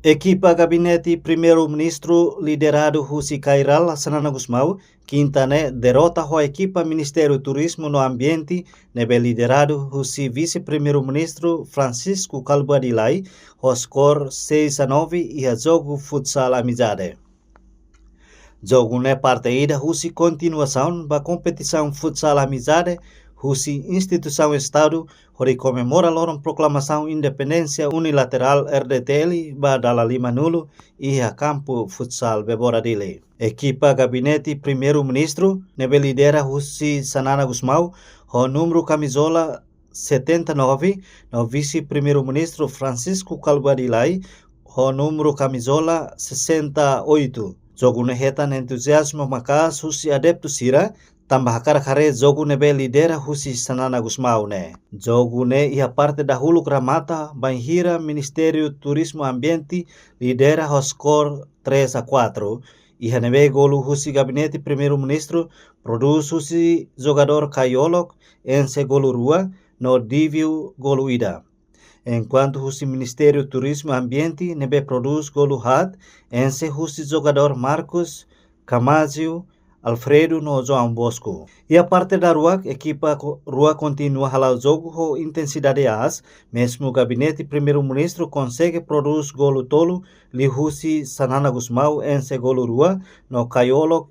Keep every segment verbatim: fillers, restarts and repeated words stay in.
Ekipa Gabinete Primeiru-Ministru lideradu husi Kay Rala Xanana Gusmão, kinta ne'e derrota ho ekipa Ministériu Turizmu no Ambiente ne'ebé lideradu husi Vise-Primeiru-Ministru Francisco Kalbuadi Lay, ho skor seis a nove iha jogu futsal amizade. Jogu ne'e parte ida husi kontinuasaun ba kompetisaun futsal amizade husi instituisaun Estadu, hodi komemora loron proklamasaun independénsia unilaterál R D T L ba dala lima-nulu iha kampu futsal Bebora Dili. Ekipa Gabinete Primeiru-Ministru ne'ebé lidera husi Xanana Gusmão, ho númeru kamizola setenta e nove, no Vise-Primeiru-Ministru Francisco Kalbuadi Lay, ho númeru kamizola sessenta e oito. Jogu ne'e hetan entuziazmu maka'as husi adeptu sira, tanba hakarak haree jogu ne'ebé lidera husi Xanana Gusmão ne'e. Jogu ne'e iha parte dahuluk remata, bainhira Ministériu Turizmu Ambiente lidera ho skor três a quatro. Iha ne'ebé golu husi Gabinete Primeiru-Ministru prodús husi jogadór Kayolok, ense golu rua, no Divio golu ida. Enkuantu husi Ministériu Turizmu Ambiente ne'ebé prodús golu haat, ense husi jogadór Marcos, Camásio, Alfredo no João Bosco. Iha parte daruak, ekipa ko-, rua kontinua hala'o jogu ho intensidade aas, mezmu Gabinete Primeiru-Ministru konsege prodús golu tolu liuhusi Xanana Gusmão, ense golu rua, no Kayolok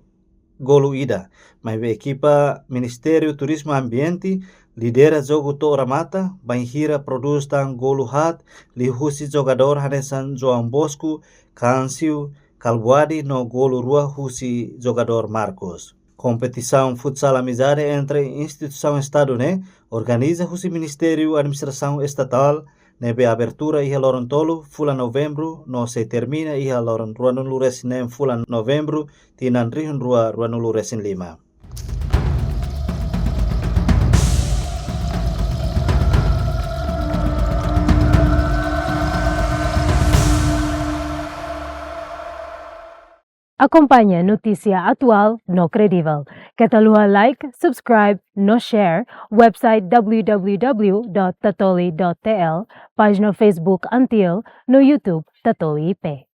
golu ida. Maibé ekipa Ministériu Turizmu Ambiente lidera jogu to'o remata, bainhira prodús tan golu haat liuhusi jogadór hanesan João Bosco, Câncio, Kalbuadi no golu rua husi jogadór Marcos. Kompetisaun futsal amizade entre instituisaun Estadu ne'e organiza husi Ministériu Administrasaun Estatál, ne'ebé abertura iha loron tolu fulan Novembru, no sei termina iha loron ruanulu-resin-neen fulan Novembru, tinan rihun rua ruanulu-resin-lima. Akompaña notísia atuál no kredivel. Keta haluha like, subscribe, no share website w w w dot tatoli dot t l, pájina Facebook Antiel, no YouTube Tatoli I P.